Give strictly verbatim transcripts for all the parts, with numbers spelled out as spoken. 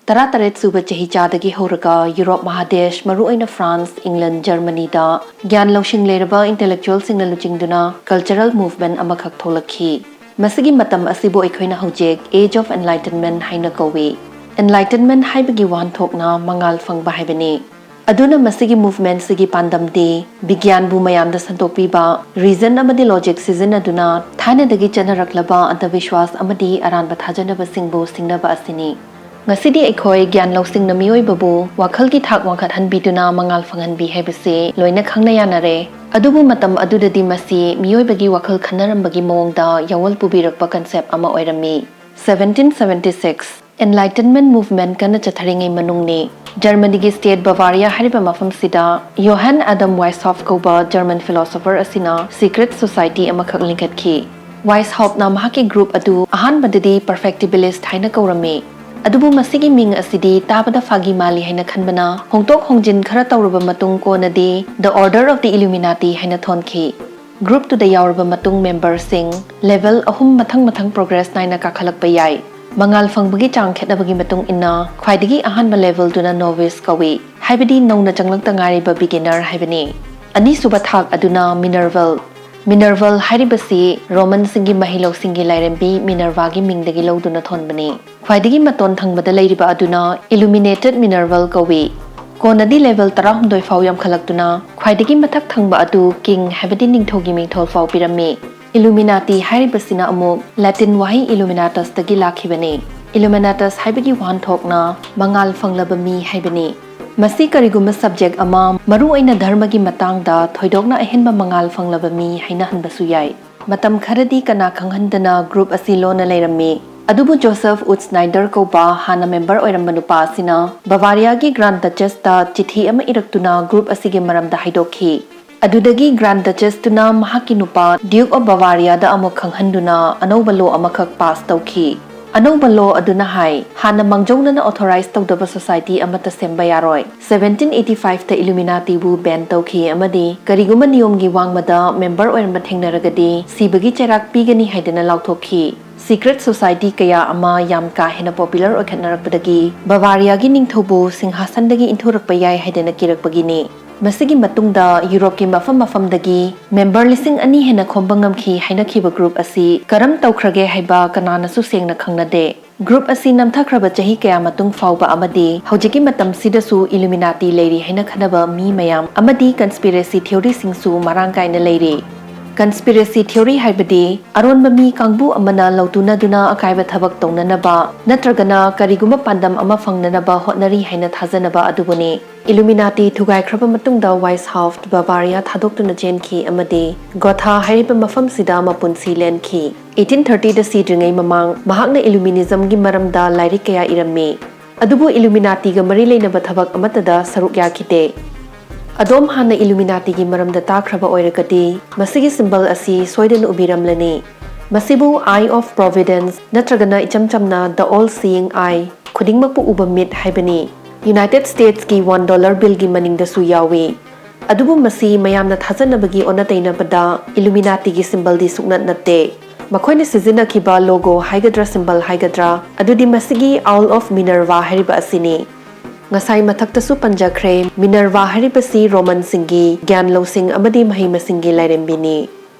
ꯇꯔꯥꯇꯔꯦꯠ ꯁꯨꯕ ꯆꯍꯤꯆꯥꯗꯒꯤ ꯍꯧꯔꯒ ꯌꯨꯔꯣꯞ ꯃꯍꯥꯗꯦꯁ, ꯃꯔꯨꯑꯣꯏꯅ ꯐ꯭ꯔꯥꯟꯁ, ꯏꯪꯂꯦꯟ, ꯖꯔꯃꯅꯤꯗ ꯒ꯭ꯌꯥꯟ ꯂꯧꯁꯤꯡ ꯂꯩꯔꯕ intellectualꯁꯤꯡꯅ ꯂꯨꯆꯤꯡꯗꯨꯅ cultural movement ꯑꯃꯈꯛ ꯊꯣꯛꯂꯛꯈꯤ꯫ ꯃꯁꯤꯒꯤ ꯃꯇꯝ ꯑꯁꯤꯕꯨ ꯑꯩꯈꯣꯏꯅ ꯍꯧꯖꯤꯛ Age of Enlightenment ꯍꯥꯏꯅ ꯀꯧꯏ꯫ Enlightenment ꯍꯥꯏꯕꯒꯤ ꯋꯥꯍꯟꯊꯣꯛꯅ ꯃꯉꯥꯜ ꯐꯪꯕ ꯍꯥꯏꯕꯅꯤ꯫ ꯑꯗꯨꯅ ꯃꯁꯤꯒꯤ movementꯁꯤꯒꯤ ꯄꯥꯟꯗꯝꯗꯤ ꯕꯤꯒ꯭ꯌꯥꯟꯕꯨ ꯃꯌꯥꯝꯗ ꯁꯟꯗꯣꯛꯄꯤꯕ, reason ꯑꯃꯗꯤ logic ꯁꯤꯖꯤꯟꯅꯗꯨꯅ ꯊꯥꯏꯅꯗꯒꯤ ꯆꯠꯅꯔꯛꯂꯕ ꯑꯟꯙꯕꯤꯁ꯭ꯋꯥꯁ ꯑꯃꯗꯤ ꯑꯔꯥꯟꯕ ꯊꯥꯖꯅꯕꯁꯤꯡꯕꯨ ꯁꯤꯡꯅꯕ ꯑꯁꯤꯅꯤ꯫ ꯉꯁꯤꯗꯤ ꯑꯩꯈꯣꯏ ꯒ꯭ꯌꯥꯟ ꯂꯧꯁꯤꯡꯅ ꯃꯤꯑꯣꯏꯕꯕꯨ ꯋꯥꯈꯜꯒꯤ ꯊꯥꯛ ꯋꯥꯡꯈꯠꯍꯟꯕꯤꯗꯨꯅ ꯃꯉꯥꯜ ꯐꯪꯍꯟꯕꯤ ꯍꯥꯏꯕꯁꯤ ꯂꯣꯏꯅ ꯈꯪꯅ ꯌꯥꯅꯔꯦ꯫ ꯑꯗꯨꯕꯨ ꯃꯇꯝ ꯑꯗꯨꯗꯗꯤ ꯃꯁꯤ ꯃꯤꯑꯣꯏꯕꯒꯤ ꯋꯥꯈꯜ ꯈꯟꯅꯔꯝꯕꯒꯤ ꯃꯑꯣꯡꯗ ꯌꯥꯑꯣꯜ ꯄꯨꯕꯤꯔꯛꯄ concept ꯑꯃ ꯑꯣꯏꯔꯝꯃꯤ꯫ Seventeen seventy six Enlightenment movement ꯀꯟꯅ ꯆꯠꯊꯔꯤꯉꯩ ꯃꯅꯨꯡꯅꯤ꯫ ꯖꯔꯃꯅꯤꯒꯤ state Bavaria ꯍꯥꯏꯔꯤꯕ ꯃꯐꯝꯁꯤꯗ Johann Adam Weishaupt ꯀꯧꯕ German philosopher ꯑꯁꯤꯅ secret society ꯑꯃꯈꯛ ꯂꯤꯡꯈꯠꯈꯤ꯫ Weishauptꯅ ꯃꯍꯥꯛꯀꯤ group ꯑꯗꯨ ꯑꯍꯥꯟꯕꯗꯗꯤ perfectibilist ꯍꯥꯏꯅ ꯀꯧꯔꯝꯃꯤ꯫ ꯑꯗꯨꯕꯨ ꯃꯁꯤꯒꯤ ꯃꯤꯡ ꯑꯁꯤꯗꯤ ꯇꯥꯕꯗ ꯐꯥꯒꯤ ꯃꯥꯜꯂꯤ ꯍꯥꯏꯅ ꯈꯟꯕꯅ ꯍꯣꯡꯗꯣꯛ ꯍꯣꯡꯖꯤꯟ ꯈꯔ ꯇꯧꯔꯕ ꯃꯇꯨꯡ ꯀꯣꯟꯅꯗꯤ The Order of the Illuminati ꯍꯥꯏꯅ ꯊꯣꯟꯈꯤ꯫ Group ꯇꯨꯗ ꯌꯥꯎꯔꯕ ꯃꯇꯨꯡ memberꯁꯤꯡ level ꯑꯍꯨꯝ ꯃꯊꯪ ꯃꯊꯪ progress ꯅꯥꯏꯅ ꯀꯥꯈꯠꯂꯛꯄ ꯌꯥꯏ꯫ ꯃꯉꯥꯜ ꯐꯪꯕꯒꯤ ꯆꯥꯡ ꯈꯦꯠꯅꯕꯒꯤ ꯃꯇꯨꯡ ꯏꯟꯅ ꯈ꯭ꯋꯥꯏꯗꯒꯤ ꯑꯍꯥꯟꯕ levelꯗꯨꯅ novice ꯀꯧꯏ, ꯍꯥꯏꯕꯗꯤ ꯅꯧꯅ ꯆꯪꯂꯛꯇ ꯉꯥꯏꯔꯤꯕ beginner ꯍꯥꯏꯕꯅꯤ꯫ ꯑꯅꯤꯁꯨꯕ ꯊꯥꯛ ꯑꯗꯨꯅ minerval꯫ Minerval ꯍꯥꯏꯔꯤꯕꯁꯤ Romanꯁꯤꯡꯒꯤ ꯃꯍꯩꯂꯧꯁꯤꯡꯒꯤ ꯂꯥꯏꯔꯦꯝꯕꯤ Minervaꯒꯤ ꯃꯤꯡꯗꯒꯤ ꯂꯧꯗꯨꯅ ꯊꯣꯟꯕꯅꯤ꯫ ꯈ꯭ꯋꯥꯏꯗꯒꯤ ꯃꯇꯣꯟ ꯊꯪꯕꯗ ꯂꯩꯔꯤꯕ ꯑꯗꯨꯅ illuminated minerval ꯀꯧꯏ꯫ ꯀꯣꯟꯅꯗꯤ level ꯇꯔꯥꯍꯨꯝꯗꯣꯏ ꯐꯥꯎ ꯌꯥꯝꯈꯠꯂꯛꯇꯨꯅ ꯈ꯭ꯋꯥꯏꯗꯒꯤ ꯃꯊꯛ ꯊꯪꯕ ꯑꯗꯨ king ꯍꯥꯏꯕꯗꯤ ꯅꯤꯡꯊꯧꯒꯤ ꯃꯤꯡꯊꯣꯜ ꯐꯥꯎ ꯄꯤꯔꯝꯃꯤ꯫ Illuminati ꯍꯥꯏꯔꯤꯕꯁꯤꯅ ꯑꯃꯨꯛ Latin ꯋꯥꯍꯩ illuminatusꯇꯒꯤ ꯂꯥꯛꯈꯤꯕꯅꯤ꯫ Illuminatus ꯍꯥꯏꯕꯒꯤ ꯋꯥꯍꯟꯊꯣꯛꯅ ꯃꯉꯥꯜ ꯐꯪꯂꯕ ꯃꯤ ꯍꯥꯏꯕꯅꯤ꯫ ꯃꯁꯤ ꯀꯔꯤꯒꯨꯝꯕ subject ꯑꯃ, ꯃꯔꯨꯑꯣꯏꯅ ꯙꯔꯃꯒꯤ ꯃꯇꯥꯡꯗ ꯊꯣꯏꯗꯣꯛꯅ ꯑꯍꯦꯟꯕ ꯃꯉꯥꯜ ꯐꯪꯂꯕ ꯃꯤ ꯍꯥꯏꯅꯍꯟꯕꯁꯨ ꯌꯥꯏ꯫ ꯃꯇꯝ ꯈꯔꯗꯤ ꯀꯅꯥ ꯈꯪꯍꯟꯗꯅ group ꯑꯁꯤ ꯂꯣꯟꯅ ꯂꯩꯔꯝꯃꯤ꯫ ꯑꯗꯨꯕꯨ Joseph Utzschneider ꯀꯧꯕ ꯍꯥꯟꯅ member ꯑꯣꯏꯔꯝꯕ ꯅꯨꯄꯥ ꯑꯁꯤꯅ Bavariaꯒꯤ Grand Duchessꯇ ꯆꯤꯊꯤ ꯑꯃ ꯏꯔꯛꯇꯨꯅ group ꯑꯁꯤꯒꯤ ꯃꯔꯝꯗ ꯍꯥꯏꯗꯣꯛꯈꯤ꯫ ꯑꯗꯨꯗꯒꯤ Grand Duchessꯇꯨꯅ ꯃꯍꯥꯛꯀꯤ ꯅꯨꯄꯥ Duke of Bavariaꯗ ꯑꯃꯨꯛ ꯈꯪꯍꯟꯗꯨꯅ ꯑꯅꯧꯕ law ꯑꯃꯈꯛ pass ꯇꯧꯈꯤ꯫ ꯑꯅꯧꯕ ꯂꯣ ꯑꯗꯨꯅ ꯍꯥꯏ, ꯍꯥꯟꯅ ꯃꯥꯡꯖꯧꯅꯅ ꯑꯣꯊꯣꯔꯥꯏꯖ ꯇꯧꯗꯕ ꯁꯣꯁꯥꯏꯇꯤ ꯑꯃꯠꯇ ꯁꯦꯝꯕ ꯌꯥꯔꯣꯏ꯫ ꯁꯚꯦꯟꯇꯤꯟ ꯑꯩꯠꯇꯤ ꯐꯥꯏꯚꯇ ꯏꯂꯨꯃꯤꯅꯥꯇꯤꯕꯨ ꯕꯦꯟ ꯇꯧꯈꯤ ꯑꯃꯗꯤ ꯀꯔꯤꯒꯨꯝꯕ ꯅꯤꯌꯣꯝꯒꯤ ꯋꯥꯡꯃꯗ ꯃꯦꯝꯕꯔ ꯑꯣꯏꯔꯝꯕ ꯊꯦꯡꯅꯔꯒꯗꯤ ꯁꯤꯕꯒꯤ ꯆꯩꯔꯥꯛ ꯄꯤꯒꯅꯤ ꯍꯥꯏꯗꯅ ꯂꯥꯎꯊꯣꯛꯈꯤ꯫ ꯁꯤꯀ꯭ꯔꯦꯠ ꯁꯣꯁꯥꯏꯇꯤ ꯀꯌꯥ ꯑꯃ ꯌꯥꯝ ꯀꯥ ꯍꯦꯟꯅ ꯄꯣꯄꯨꯂꯔ ꯑꯣꯏꯈꯠꯅꯔꯛꯄꯗꯒꯤ ꯕꯕꯥꯔꯤꯌꯥꯒꯤ ꯅꯤꯡꯊꯧꯕꯨ ꯁꯤꯡꯍꯥꯁꯟꯗꯒꯤ ꯏꯟꯊꯨꯔꯛꯄ ꯌꯥꯏ ꯍꯥꯏꯗꯅ ꯀꯤꯔꯛꯄꯒꯤꯅꯤ꯫ ꯃꯁꯤꯒꯤ ꯃꯇꯨꯡꯗ ꯌꯨꯔꯣꯞꯀꯤ ꯃꯐꯝ ꯃꯐꯝꯗꯒꯤ ꯃꯦꯝꯕꯔ ꯂꯤꯁꯤꯡ ꯑꯅꯤ ꯍꯦꯟꯅ ꯈꯣꯝꯕ ꯉꯝꯈꯤ ꯍꯥꯏꯅꯈꯤꯕ ꯒ꯭ꯔꯨꯞ ꯑꯁꯤ ꯀꯔꯝ ꯇꯧꯈ꯭ꯔꯒꯦ ꯍꯥꯏꯕ ꯀꯅꯥꯅꯁꯨ ꯁꯦꯡꯅ ꯈꯪꯅꯗꯦ꯫ ꯒ꯭ꯔꯨꯞ ꯑꯁꯤ ꯅꯝꯊꯈ꯭ꯔꯕ ꯆꯍꯤ ꯀꯌꯥ ꯃꯇꯨꯡ ꯐꯥꯎꯕ ꯑꯃꯗꯤ ꯍꯧꯖꯤꯛꯀꯤ ꯃꯇꯝꯁꯤꯗꯁꯨ ꯏꯂꯨꯃꯤꯅꯥꯇꯤ ꯂꯩꯔꯤ ꯍꯥꯏꯅ ꯈꯟꯅꯕ ꯃꯤ ꯃꯌꯥꯝ ꯑꯃꯗꯤ ꯀꯟꯁꯄꯤꯔꯦꯁꯤ ꯊꯤꯑꯣꯔꯤꯁꯤꯡꯁꯨ ꯃꯔꯥꯡ ꯀꯥꯏꯅ ꯂꯩꯔꯤ꯫ ꯀꯟꯁꯄꯤꯔꯦꯁꯤ ꯊꯤꯑꯣꯔꯤ ꯍꯥꯏꯕꯗꯤ ꯑꯔꯣꯟꯕ ꯃꯤ ꯀꯥꯡꯕꯨ ꯑꯃꯅ ꯂꯧꯇꯨꯅꯗꯨꯅ ꯑꯀꯥꯏꯕ ꯊꯕꯛ ꯇꯧꯅꯅꯕ ꯅꯠꯇ꯭ꯔꯒꯅ ꯀꯔꯤꯒꯨꯝꯕ ꯄꯥꯟꯗꯝ ꯑꯃ ꯐꯪꯅꯅꯕ ꯍꯣꯠꯅꯔꯤ ꯍꯥꯏꯅ ꯊꯥꯖꯅꯕ ꯑꯗꯨꯕꯨꯅꯤ꯫ ꯏꯂꯨꯃꯤꯅꯥꯇꯤ ꯊꯨꯒꯥꯏꯈ꯭ꯔꯕ ꯃꯇꯨꯡꯗ ꯋꯥꯏꯁꯍꯥꯎꯐ ꯕꯕꯥꯔꯤꯌꯥ ꯊꯥꯗꯣꯛꯇꯨꯅ ꯆꯦꯟꯈꯤ ꯑꯃꯗꯤ ꯒꯣꯊꯥ ꯍꯥꯏꯔꯤꯕ ꯃꯐꯝꯁꯤꯗ ꯃꯄꯨꯟꯁꯤ ꯂꯦꯟꯈꯤ꯫ ꯑꯩꯠꯇꯤꯟ ꯊꯥꯔꯇꯤꯗ ꯁꯤꯗ꯭ꯔꯤꯉꯩ ꯃꯃꯥꯡ ꯃꯍꯥꯛꯅ ꯏꯂꯨꯃꯤꯅꯤꯖꯝꯒꯤ ꯃꯔꯝꯗ ꯂꯥꯏꯔꯤꯛ ꯀꯌꯥ ꯏꯔꯝꯃꯤ꯫ ꯑꯗꯨꯕꯨ ꯏꯂꯨꯃꯤꯅꯥꯇꯤꯒ ꯃꯔꯤ ꯂꯩꯅꯕ ꯊꯕꯛ ꯑꯃꯠꯇꯗ ꯁꯔꯨꯛ ꯌꯥꯈꯤꯗꯦ꯫ ꯑꯗꯣꯝ ꯍꯥꯟꯅ ꯏꯂꯨꯃꯤꯅꯥꯇꯤꯒꯤ ꯃꯔꯝꯗ ꯇꯥꯈ꯭ꯔꯕ ꯑꯣꯏꯔꯒꯗꯤ, ꯃꯁꯤꯒꯤ ꯁꯤꯝꯕꯜ ꯑꯁꯤ ꯁꯣꯏꯗꯅ ꯎꯕꯤꯔꯝꯂꯅꯤ꯫ ꯃꯁꯤꯕꯨ Eye of Providence ꯅꯠꯇ꯭ꯔꯒꯅ ꯏꯆꯝ ꯆꯝꯅ The All Seeing Eye, ꯈꯨꯗꯤꯡꯃꯛꯄꯨ ꯎꯕ ꯃꯤꯠ ꯍꯥꯏꯕꯅꯤ꯫ ꯌꯨꯅꯥꯏꯇꯦꯗ ꯁ꯭ꯇꯦꯠꯁꯀꯤ ꯋꯥꯟ ꯗꯣꯂꯔ ꯕꯤꯜꯒꯤ ꯃꯅꯤꯡꯗꯁꯨ ꯌꯥꯎꯏ꯫ ꯑꯗꯨꯕꯨ ꯃꯁꯤ ꯃꯌꯥꯝꯅ ꯊꯥꯖꯅꯕꯒꯤ ꯑꯣꯟꯅ ꯇꯩꯅꯕꯗ ꯏꯂꯨꯃꯤꯅꯥꯇꯤꯒꯤ ꯁꯤꯝꯕꯜꯗꯤ ꯁꯨꯡꯅꯠ ꯅꯠꯇꯦ꯫ ꯃꯈꯣꯏꯅ ꯁꯤꯖꯤꯟꯅꯈꯤꯕ ꯂꯣꯒꯣ ꯍꯥꯏꯒꯗ꯭ꯔꯥ ꯁꯤꯝꯕꯜ ꯍꯥꯏꯒꯗ꯭ꯔꯥ, ꯑꯗꯨꯗꯤ ꯃꯁꯤꯒꯤ Owl of Minerva ꯍꯥꯏꯔꯤꯕ ꯑꯁꯤꯅꯤ꯫ ꯉꯁꯥꯏ ꯃꯊꯛꯇꯁꯨ ꯄꯟꯖꯈ꯭ꯔꯦ, ꯃꯤꯅꯔꯚꯥ ꯍꯥꯏꯔꯤꯕꯁꯤ ꯔꯣꯃꯟꯁꯤꯡꯒꯤ ꯒ꯭ꯌꯥꯟ ꯂꯧꯁꯤꯡ ꯑꯃꯗꯤ ꯃꯍꯩ ꯃꯁꯤꯡꯒꯤ ꯂꯥꯏꯔꯦꯝꯕꯤꯅꯤ꯫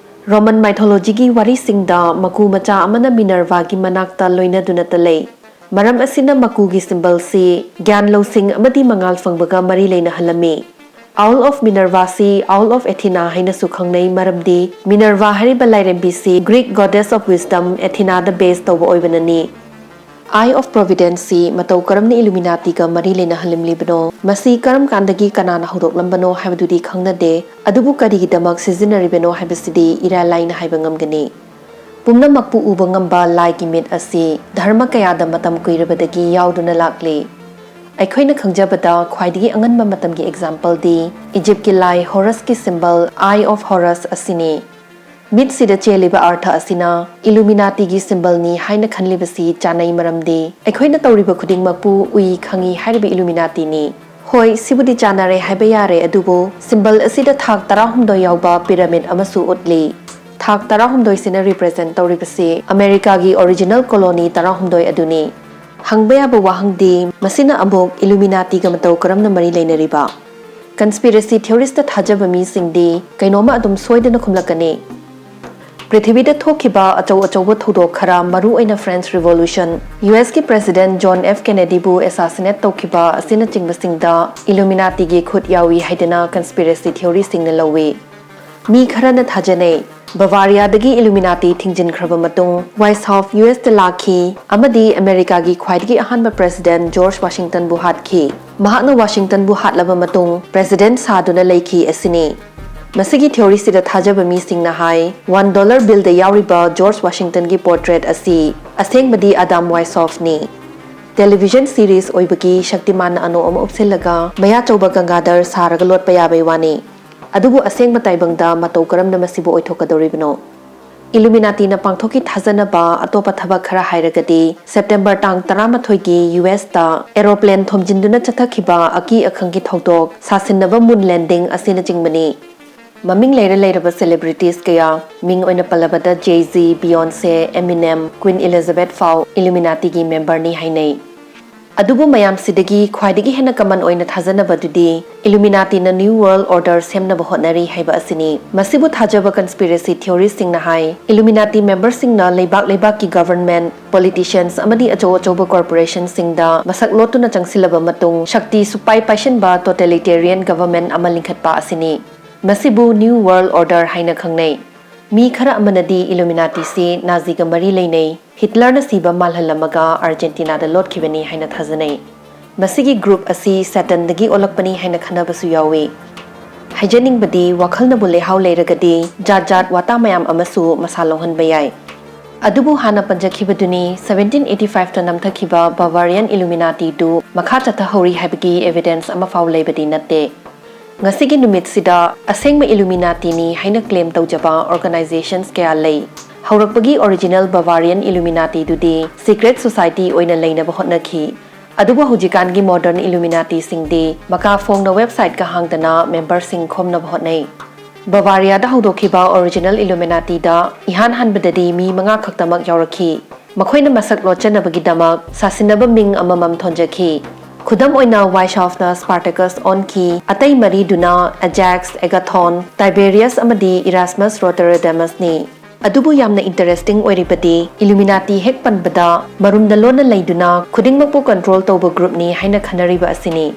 ꯔꯣꯃꯟ ꯃꯥꯏꯊꯣꯂꯣꯖꯤꯒꯤ ꯋꯥꯔꯤꯁꯤꯡꯗ ꯃꯀꯨ ꯃꯆꯥ ꯑꯃꯅ ꯃꯤꯅꯔꯚꯥꯒꯤ ꯃꯅꯥꯛꯇ ꯂꯣꯏꯅꯗꯨꯅꯇ ꯂꯩ꯫ ꯃꯔꯝ ꯑꯁꯤꯅ ꯃꯀꯨꯒꯤ ꯁꯤꯝꯕꯜꯁꯤ ꯒ꯭ꯌꯥꯟ ꯂꯧꯁꯤꯡ ꯑꯃꯗꯤ ꯃꯉꯥꯜ ꯐꯪꯕꯒ ꯃꯔꯤ ꯂꯩꯅꯍꯜꯂꯝꯃꯤ꯫ Owl of Minerva ꯁꯤ Owl of Athena ꯍꯥꯏꯅꯁꯨ ꯈꯪꯅꯩ, ꯃꯔꯝꯗꯤ ꯃꯤꯅꯔꯚꯥ ꯍꯥꯏꯔꯤꯕ ꯂꯥꯏꯔꯦꯝꯕꯤꯁꯤ Greek Goddess of Wisdom Athena ꯗ ꯕꯦꯖ ꯇꯧꯕ ꯑꯣꯏꯕꯅꯅꯤ꯫ Eye of Providence ꯁꯤ ꯃꯇꯧ ꯀꯔꯝꯅ ꯏꯂꯨꯃꯤꯅꯥꯇꯤꯒ ꯃꯔꯤ ꯂꯩꯅꯍꯜꯂꯝꯂꯤꯕꯅꯣ, ꯃꯁꯤ ꯀꯔꯝ ꯀꯥꯟꯗꯒꯤ ꯀꯅꯥꯅ ꯍꯧꯗꯣꯛꯂꯝꯕꯅꯣ ꯍꯥꯏꯕꯗꯨꯗꯤ ꯈꯪꯅꯗꯦ, ꯑꯗꯨꯕꯨ ꯀꯔꯤꯒꯤꯗꯃꯛ ꯁꯤꯖꯤꯟꯅꯔꯤꯕꯅꯣ ꯍꯥꯏꯕꯁꯤꯗꯤ ꯏꯔꯥꯏ ꯂꯥꯏꯅ ꯍꯥꯏꯕ ꯉꯝꯒꯅꯤ꯫ ꯄꯨꯝꯅꯃꯛꯄꯨ ꯎꯕ ꯉꯝꯕ ꯂꯥꯏꯒꯤ ꯃꯤꯠ ꯑꯁꯤ ꯙꯔꯃ ꯀꯌꯥꯗ ꯃꯇꯝ ꯀꯨꯏꯔꯕꯗꯒꯤ ꯌꯥꯎꯗꯨꯅ ꯂꯥꯛꯂꯤ꯫ ꯑꯩꯈꯣꯏꯅ ꯈꯪꯖꯕꯗ ꯈ꯭ꯋꯥꯏꯗꯒꯤ ꯑꯉꯟꯕ ꯃꯇꯝꯒꯤ ꯑꯦꯛꯖꯥꯝꯄꯜꯗꯤ ꯏꯖꯤꯞꯀꯤ ꯂꯥꯏ ꯍꯣꯔꯁꯀꯤ ꯁꯤꯝꯕꯜ Eye of Horus ꯑꯁꯤꯅꯤ꯫ ꯃꯤꯠꯁꯤꯗ ꯆꯦꯜꯂꯤꯕ ꯑꯔꯊ ꯑꯁꯤꯅ ꯏꯂꯨꯃꯤꯅꯥꯇꯤꯒꯤ ꯁꯤꯝꯕꯜꯅꯤ ꯍꯥꯏꯅ ꯈꯜꯂꯤꯕꯁꯤ ꯆꯥꯅꯩ, ꯃꯔꯝꯗꯤ ꯑꯩꯈꯣꯏꯅ ꯇꯧꯔꯤꯕ ꯈꯨꯗꯤꯡꯃꯛꯄꯨ ꯎꯏ ꯈꯪꯏ ꯍꯥꯏꯔꯤꯕ ꯏꯂꯨꯃꯤꯅꯥꯇꯤꯅꯤ꯫ ꯍꯣꯏ, ꯁꯤꯕꯨꯗꯤ ꯆꯥꯅꯔꯦ ꯍꯥꯏꯕ ꯌꯥꯔꯦ, ꯑꯗꯨꯕꯨ ꯁꯤꯝꯕꯜ ꯑꯁꯤꯗ ꯊꯥꯛ ꯇꯔꯥꯍꯨꯝꯗꯣꯏ ꯌꯥꯎꯕ ꯄꯤꯔꯥꯃꯤꯗ ꯑꯃꯁꯨ ꯎꯠꯂꯤ꯫ ꯊꯥꯛ ꯇꯔꯥꯍꯨꯝꯗꯣꯏꯁꯤꯅ ꯔꯤꯄ꯭ꯔꯖꯦꯟ ꯇꯧꯔꯤꯕꯁꯤ ꯑꯃꯦꯔꯤꯀꯥꯒꯤ ꯑꯣꯔꯤꯖꯤꯅꯦꯜ ꯀꯣꯂꯣꯅꯤ ꯇꯔꯥꯍꯨꯝꯗꯣꯏ ꯑꯗꯨꯅꯤ꯫ ꯍꯪꯕ ꯌꯥꯕ ꯋꯥꯍꯪꯗꯤ, ꯃꯁꯤꯅ ꯑꯃꯨꯛ ꯏꯂꯨꯃꯤꯅꯥꯇꯤꯒ ꯃꯇꯧ ꯀꯔꯝꯅ ꯃꯔꯤ ꯂꯩꯅꯔꯤꯕ? ꯀꯟꯁꯄꯤꯔꯦꯁꯤ ꯊꯤꯑꯣꯔꯤꯁꯇ ꯊꯥꯖꯕ ꯃꯤꯁꯤꯡꯗꯤ ꯀꯩꯅꯣꯝꯃ ꯑꯗꯨꯝ ꯁꯣꯏꯗꯅ ꯈꯨꯝꯂꯛꯀꯅꯤ꯫ ꯄ꯭ꯔꯤꯊꯤꯕꯤꯗ ꯊꯣꯛꯈꯤꯕ ꯑꯆꯧ ꯑꯆꯧꯕ ꯊꯧꯗꯣꯛ ꯈꯔ, ꯃꯔꯨ ꯑꯣꯏꯅ ꯐ꯭ꯔꯦꯟꯁ ꯔꯤꯚꯣꯂꯨꯁꯟ, ꯌꯨ ꯑꯦꯁꯀꯤ ꯄ꯭ꯔꯦꯁꯤꯗꯦꯟꯠ ꯖꯣꯟ ꯑꯦꯐ ꯀꯦꯅꯦꯗꯤꯕꯨ ꯑꯦꯁꯥꯁꯤꯅꯦꯠ ꯇꯧꯈꯤꯕ ꯑꯁꯤꯅꯆꯤꯡꯕꯁꯤꯡꯗ ꯏꯂꯨꯃꯤꯅꯥꯇꯤꯒꯤ ꯈꯨꯠ ꯌꯥꯎꯏ ꯍꯥꯏꯗꯨꯅ ꯀꯟꯁꯄꯤꯔꯦꯁꯤ ꯊꯤꯑꯣꯔꯤꯁꯤꯡꯅ ꯂꯧꯏ꯫ ꯃꯤ ꯈꯔꯅ ꯊꯥꯖꯅꯩ, ꯕꯚꯥꯔꯤꯌꯥꯗꯒꯤ ꯏꯂꯨꯃꯤꯅꯥꯇꯤ ꯊꯤꯡꯖꯤꯟꯈ꯭ꯔꯕ ꯃꯇꯨꯡ, ꯋꯥꯏꯁꯍꯣꯐ ꯌꯨ ꯑꯦꯁꯇ ꯂꯥꯛꯈꯤ ꯑꯃꯗꯤ ꯑꯃꯦꯔꯤꯀꯥꯒꯤ ꯈ꯭ꯋꯥꯏꯗꯒꯤ ꯑꯍꯥꯟꯕ ꯄ꯭ꯔꯦꯁꯤꯗꯦꯟꯠ ꯖꯣꯔꯖ ꯋꯥꯁꯤꯡꯇꯟꯕꯨ ꯍꯥꯠꯈꯤ꯫ ꯃꯍꯥꯛꯅ ꯋꯥꯁꯤꯡꯇꯟꯕꯨ ꯍꯥꯠꯂꯕ ꯃꯇꯨꯡ, ꯄ꯭ꯔꯦꯁꯤꯗꯦꯟꯠ ꯁꯥꯗꯨꯅ ꯂꯩꯈꯤ ꯑꯁꯤꯅꯤ꯫ ꯃꯁꯤꯒꯤ ꯊꯤꯑꯣꯔꯤꯁꯤꯗ ꯊꯥꯖꯕ ꯃꯤꯁꯤꯡꯅ ꯍꯥꯏ, ꯋꯥꯟ ꯗꯣꯂꯔ ꯕꯤꯜꯗ ꯌꯥꯎꯔꯤꯕ ꯖꯣꯔꯖ ꯋꯥꯁꯤꯡꯇꯟꯒꯤ ꯄꯣꯔꯇ꯭ꯔꯦꯠ ꯑꯁꯤ ꯑꯁꯦꯡꯕꯗꯤ ꯑꯗꯥꯝ ꯋꯥꯏꯁꯍꯣꯐꯅꯤ꯫ ꯇꯦꯂꯤꯚꯤꯖꯟ ꯁꯤꯔꯤꯖ ꯑꯣꯏꯕꯒꯤ ꯁꯛꯇꯤꯃꯥꯟꯅ ꯑꯅꯣ ꯑꯃ ꯎꯞꯁꯤꯜꯂꯒ ꯃꯌꯥꯆꯧꯕ ꯒꯪꯒꯥꯙꯔ ꯁꯥꯔꯒ ꯂꯣꯠꯄ ꯌꯥꯕꯩ ꯋꯥꯅꯤ꯫ ꯑꯗꯨꯕꯨ ꯑꯁꯦꯡꯕ ꯇꯥꯏꯕꯪꯗ ꯃꯇꯧ ꯀꯔꯝꯅ ꯃꯁꯤꯕꯨ ꯑꯣꯏꯊꯣꯛꯀꯗꯧꯔꯤꯕꯅꯣ? ꯏꯂꯨꯃꯤꯅꯥꯇꯤꯅ ꯄꯥꯡꯊꯣꯛꯈꯤ ꯊꯥꯖꯅꯕ ꯑꯇꯣꯞꯄ ꯊꯕꯛ ꯈꯔ ꯍꯥꯏꯔꯒꯗꯤ, ꯁꯦꯞꯇꯦꯝꯕꯔ ꯇꯥꯡ ꯇꯔꯥꯃꯥꯊꯣꯏꯒꯤ ꯌꯨ ꯑꯦꯁꯇ ꯑꯦꯔꯣꯄ꯭ꯂꯦꯟ ꯊꯣꯝꯖꯤꯟꯗꯨꯅ ꯆꯠꯊꯈꯤꯕ ꯑꯀꯤ ꯑꯈꯪꯒꯤ ꯊꯧꯗꯣꯛ, ꯁꯥꯁꯤꯟꯅꯕ ꯃꯨꯟ ꯂꯦꯟꯗꯤꯡ ꯑꯁꯤꯅꯆꯤꯡꯕꯅꯤ꯫ ꯃꯃꯤꯡ ꯂꯩꯔ ꯂꯩꯔꯕ ꯁꯦꯂꯦꯕ꯭ꯔꯤꯇꯤꯁ ꯀꯌꯥ, ꯃꯤꯡ ꯑꯣꯏꯅ ꯄꯜꯂꯕꯗ ꯖꯦ ꯖꯤ, ꯕꯤꯌꯣꯟꯁꯦ, ꯑꯦꯃꯤꯅꯦꯝ, ꯀ꯭ꯋꯤꯟ ꯏꯂꯤꯖꯥꯕꯦꯊ ꯐꯥꯎ ꯏꯂꯨꯃꯤꯅꯥꯇꯤꯒꯤ ꯃꯦꯝꯕꯔꯅꯤ ꯍꯥꯏꯅꯩ꯫ ꯑꯗꯨꯕꯨ ꯃꯌꯥꯝꯁꯤꯗꯒꯤ ꯈ꯭ꯋꯥꯏꯗꯒꯤ ꯍꯦꯟꯅ ꯀꯃꯟ ꯑꯣꯏꯅ ꯊꯥꯖꯅꯕꯗꯨꯗꯤ ꯏꯂꯨꯃꯤꯅꯥꯇꯤꯅ ꯅ꯭ꯌꯨ ꯋꯥꯔꯜꯗ ꯑꯣꯔꯗꯔ ꯁꯦꯝꯅꯕ ꯍꯣꯠꯅꯔꯤ ꯍꯥꯏꯕ ꯑꯁꯤꯅꯤ꯫ ꯃꯁꯤꯕꯨ ꯊꯥꯖꯕ ꯀꯟꯁꯄꯤꯔꯦꯁꯤ ꯊꯤꯑꯣꯔꯤꯁꯤꯡꯅ ꯍꯥꯏ, ꯏꯂꯨꯃꯤꯅꯥꯇꯤ ꯃꯦꯝꯕꯔꯁꯤꯡꯅ ꯂꯩꯕꯥꯛ ꯂꯩꯕꯥꯛꯀꯤ ꯒꯚꯔꯟꯃꯦꯟꯠ, ꯄꯣꯂꯤꯇꯤꯁꯤꯌꯟꯁ ꯑꯃꯗꯤ ꯑꯆꯧ ꯑꯆꯧꯕ ꯀꯣꯔꯄꯣꯔꯦꯁꯟꯁꯤꯡꯗ ꯃꯁꯛ ꯂꯣꯠꯇꯨꯅ ꯆꯪꯁꯤꯜꯂꯕ ꯃꯇꯨꯡ, ꯁꯛꯇꯤ ꯁꯨꯄꯥꯏ ꯄꯥꯏꯁꯤꯟꯕ ꯇꯣꯇꯦꯂꯤꯇꯦꯔꯤꯌꯟ ꯒꯚꯔꯟꯃꯦꯟꯠ ꯑꯃ ꯂꯤꯡꯈꯠꯄ ꯑꯁꯤꯅꯤ꯫ ꯃꯁꯤꯕꯨ ꯅ꯭ꯌꯨ ꯋꯥꯔꯜꯗ ꯑꯣꯔꯗꯔ ꯍꯥꯏꯅ ꯈꯪꯅꯩ꯫ ꯃꯤ ꯈꯔ ꯑꯃꯅꯗꯤ ꯏꯂꯨꯃꯤꯅꯥꯇꯤꯁꯤ ꯅꯥꯖꯤꯒ ꯃꯔꯤ ꯂꯩꯅꯩ, ꯍꯤꯠꯂꯔꯅ ꯁꯤꯕ ꯃꯥꯜꯍꯜꯂꯝꯃꯒ ꯑꯥꯔꯖꯦꯟꯇꯤꯅꯥꯗ ꯂꯣꯠꯈꯤꯕꯅꯤ ꯍꯥꯏꯅ ꯊꯥꯖꯅꯩ꯫ ꯃꯁꯤꯒꯤ ꯒ꯭ꯔꯨꯞ ꯑꯁꯤ ꯁꯦꯇꯟꯗꯒꯤ ꯑꯣꯜꯂꯛꯄꯅꯤ ꯍꯥꯏꯅ ꯈꯟꯅꯕꯁꯨ ꯌꯥꯎꯏ꯫ ꯍꯥꯏꯖꯅꯤꯡꯕꯗꯤ, ꯋꯥꯈꯜꯅꯕꯨ ꯂꯩꯍꯥꯎ ꯂꯩꯔꯒꯗꯤ ꯖꯥꯠ ꯖꯥꯠ ꯋꯥꯇꯥ ꯃꯌꯥꯝ ꯑꯃꯁꯨ ꯃꯁꯥ ꯂꯧꯍꯟꯕ ꯌꯥꯏ꯫ ꯑꯗꯨꯕꯨ ꯍꯥꯟꯅ ꯄꯟꯖꯈꯤꯕꯗꯨꯅꯤ, ꯁꯕꯦꯟꯇꯤꯟ ꯑꯩꯠꯇꯤ ꯐꯥꯏꯚꯇ ꯅꯝꯊꯈꯤꯕ ꯕꯚꯥꯔꯤꯌꯟ ꯏꯂꯨꯃꯤꯅꯥꯇꯤꯗꯨ ꯃꯈꯥ ꯆꯠꯊꯍꯧꯔꯤ ꯍꯥꯏꯕꯒꯤ ꯑꯦꯚꯤꯗꯦꯟꯁ ꯑꯃꯐꯥꯎ ꯂꯩꯕꯗꯤ ꯅꯠꯇꯦ꯫ ꯉꯁꯤꯒꯤ ꯅꯨꯃꯤꯠꯁꯤꯗ ꯑꯁꯦꯡꯕ Illuminatiꯅꯤ ꯍꯥꯏꯅ claim ꯇꯧꯖꯕ organizations ꯀꯌꯥ ꯂꯩ꯫ ꯍꯧꯔꯛꯄꯒꯤ original Bavarian Illuminatiꯗꯨꯗꯤ secret society ꯑꯣꯏꯅ ꯂꯩꯅꯕ ꯍꯣꯠꯅꯈꯤ꯫ ꯑꯗꯨꯕꯨ ꯍꯧꯖꯤꯛꯀꯥꯟꯒꯤ modern Illuminatiꯁꯤꯡꯗꯤ ꯃꯀꯥ ꯐꯣꯡꯅ websiteꯀ ꯍꯥꯡꯗꯅ memberꯁꯤꯡ ꯈꯣꯝꯅꯕ ꯍꯣꯠꯅꯩ꯫ Bavariaꯗ ꯍꯧꯗꯣꯛꯈꯤꯕ original Illuminatiꯗ ꯏꯍꯥꯟ ꯍꯥꯟꯕꯗꯗꯤ ꯃꯤ ꯃꯉꯥ ꯈꯛꯇꯃꯛ ꯌꯥꯎꯔꯛꯈꯤ꯫ ꯃꯈꯣꯏꯅ ꯃꯁꯛ ꯂꯣꯠꯆꯅꯕꯒꯤꯗꯃꯛ ꯁꯥꯁꯤꯟꯅꯕ ꯃꯤꯡ ꯑꯃꯃꯝ ꯊꯣꯟꯖꯈꯤ꯫ ꯈꯨꯗꯝ ꯑꯣꯏꯅ, Weishauptꯅ Spartacus ꯑꯣꯟꯈꯤ, ꯑꯇꯩ ꯃꯔꯤꯗꯨꯅ Ajax, Agathon, Tiberius ꯑꯃꯗꯤ Erasmus Roterodamusꯅꯤ꯫ ꯑꯗꯨꯕꯨ ꯌꯥꯝꯅ interesting ꯑꯣꯏꯔꯤꯕꯗꯤ, Illuminati ꯍꯦꯛ ꯄꯟꯕꯗ ꯃꯔꯨꯝꯗ ꯂꯣꯟꯅ ꯂꯩꯗꯨꯅ ꯈꯨꯗꯤꯡꯃꯛꯄꯨ control ꯇꯧꯕ groupꯅꯤ ꯍꯥꯏꯅ ꯈꯟꯅꯔꯤꯕ ꯑꯁꯤꯅꯤ꯫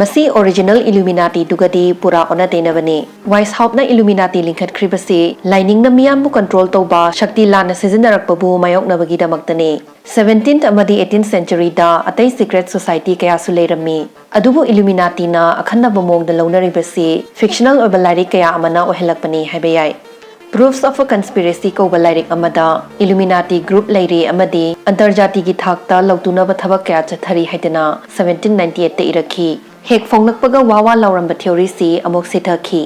ꯃꯁꯤ original Illuminatiꯗꯨꯒꯗꯤ ꯄꯨꯔꯥ ꯑꯣꯟꯅ ꯇꯩꯅꯕꯅꯤ꯫ Weishaupt ꯅ Illuminati ꯂꯤꯡꯈꯠꯈ꯭ꯔꯤꯕꯁꯤ ꯂꯥꯏꯅꯤꯡꯅ ꯃꯤꯌꯥꯝꯕꯨ control ꯇꯧꯕ ꯁꯛꯇꯤ ꯂꯥꯟꯅ ꯁꯤꯖꯤꯟꯅꯔꯛꯄꯕꯨ ꯃꯥꯌꯣꯛꯅꯕꯒꯤꯗꯃꯛꯇꯅꯤ꯫ Seventeenth ꯑꯃꯗꯤ eighteenth centuryꯗ ꯑꯇꯩ secret society ꯀꯌꯥꯁꯨ ꯂꯩꯔꯝꯃꯤ꯫ ꯑꯗꯨꯕꯨ Illuminatiꯅ ꯑꯈꯟꯅꯕ ꯃꯑꯣꯡꯗ ꯂꯧꯅꯔꯤꯕꯁꯤ fictional ꯑꯣꯏꯕ ꯂꯥꯏꯔꯤꯛ ꯀꯌꯥ ꯑꯃꯅ ꯑꯣꯏꯍꯜꯂꯛꯄꯅꯤ ꯍꯥꯏꯕ ꯌꯥꯏ꯫ Proofs of a Conspiracy ꯀꯧꯕ ꯂꯥꯏꯔꯤꯛ ꯑꯃꯗ Illuminati group ꯂꯩꯔꯤ ꯑꯃꯗꯤ ꯑꯟꯇꯔꯖꯥꯇꯤꯒꯤ ꯊꯥꯛꯇ ꯂꯧꯇꯨꯅꯕ ꯊꯕꯛ ꯀꯌꯥ ꯆꯠꯊꯔꯤ ꯍꯥꯏꯗꯨꯅ seventeen ninety eightꯇ ꯏꯔꯛꯈꯤ꯫ ꯍꯦꯛ ꯐꯣꯡꯂꯛꯄꯒ ꯋꯥ ꯋꯥ ꯂꯥꯎꯔꯝꯕ theoryꯁꯤ ꯑꯃꯨꯛ ꯁꯤꯊꯈꯤ꯫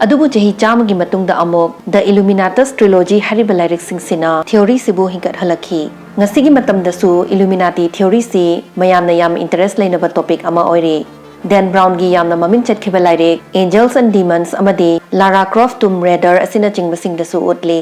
ꯑꯗꯨꯕꯨ ꯆꯍꯤ ꯆꯥꯝꯃꯒꯤ ꯃꯇꯨꯡꯗ ꯑꯃꯨꯛ The Illuminatus Trilogy ꯍꯥꯏꯔꯤꯕ ꯂꯥꯏꯔꯤꯛꯁꯤꯡꯁꯤꯅ theoryꯁꯤꯕꯨ ꯍꯤꯡꯒꯠꯍꯜꯂꯛꯈꯤ꯫ ꯉꯁꯤꯒꯤ ꯃꯇꯝꯗꯁꯨ Illuminati theoryꯁꯤ ꯃꯌꯥꯝꯅ ꯌꯥꯝ interest ꯂꯩꯅꯕ topic ꯑꯃ ꯑꯣꯏꯔꯤ꯫ Dan Brownꯒꯤ ꯌꯥꯝꯅ ꯃꯃꯤꯡ ꯆꯠꯈꯤꯕ ꯂꯥꯏꯔꯤꯛ Angels and Demons ꯑꯃꯗꯤ Lara Croft Tomb Raider ꯑꯁꯤꯅꯆꯤꯡꯕꯁꯤꯡꯗꯁꯨ ꯎꯠꯂꯤ꯫